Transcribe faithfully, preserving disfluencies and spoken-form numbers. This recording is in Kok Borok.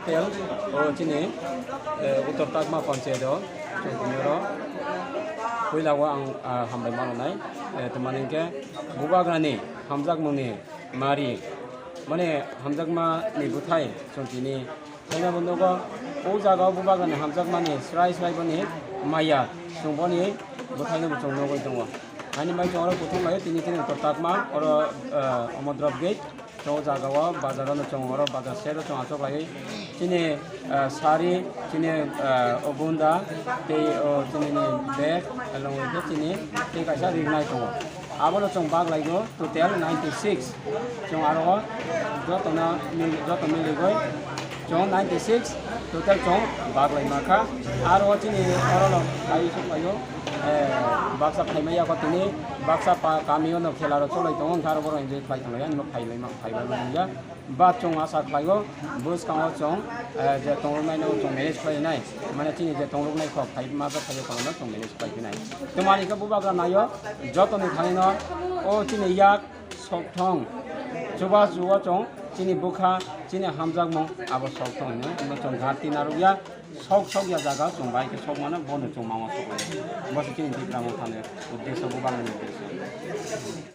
Tel, o chini, eh, Uttor Takma Panchayat o, chwng tini oro puila o ang, ah, hambai mano nai, eh, tamani hwnkhe Bubagrani hamjakmungni mari, mane hamjakmani bwthai chwng tini khaina bo nugo. O jaga o Bubagrani hamjakmani srai srai boni maya chwng boni bwthaino bo chwng nugwi tongo. Ani mai chwng oro kuthum laio tini chini Uttor Takma oro, eh, omo drop gate. Chwng o jaga o bazar o chwng oro bazar side o chwng achuk laiwi chini, ah, sari, chini, ah, o bunda tei o chini ni bag along khe chini tei kaisa ringnai tongo. Abono chwng bag laigo total ninety six. Chwng aro o jotono mil-, joto miligwi chwng ninety six total chwng bag lai ma kha. Aro o chini oro no kai suk laio. Eh, baksa phaima yago tini baksa pa-, kami o no khela rok cholai tongo, wngkha aro borok enjoy khlai tonglai, ani bo phai lai ma, phai lai ma wngya. Ba chwng asa khlai o, bwskango chwng, eh, je tongrok nai no chwng manage khlai nai, mane chini je tongrok nai kho phai ma ja phai o kono no chwng manage khlai nai. Tamani khe Bubagra nai o, joto ni thani no o chini yak sok thong, chuba chuo chwng chini bwkha, chini hamjakmung abo sok thong hino, no chwng ghat tina rwya. Sok sok ya jaga chwng bai khe sok mano, bono chwng mama sok lai. Bo se chini Tipra Motha ni uddesho, Bubagra ni uddesho.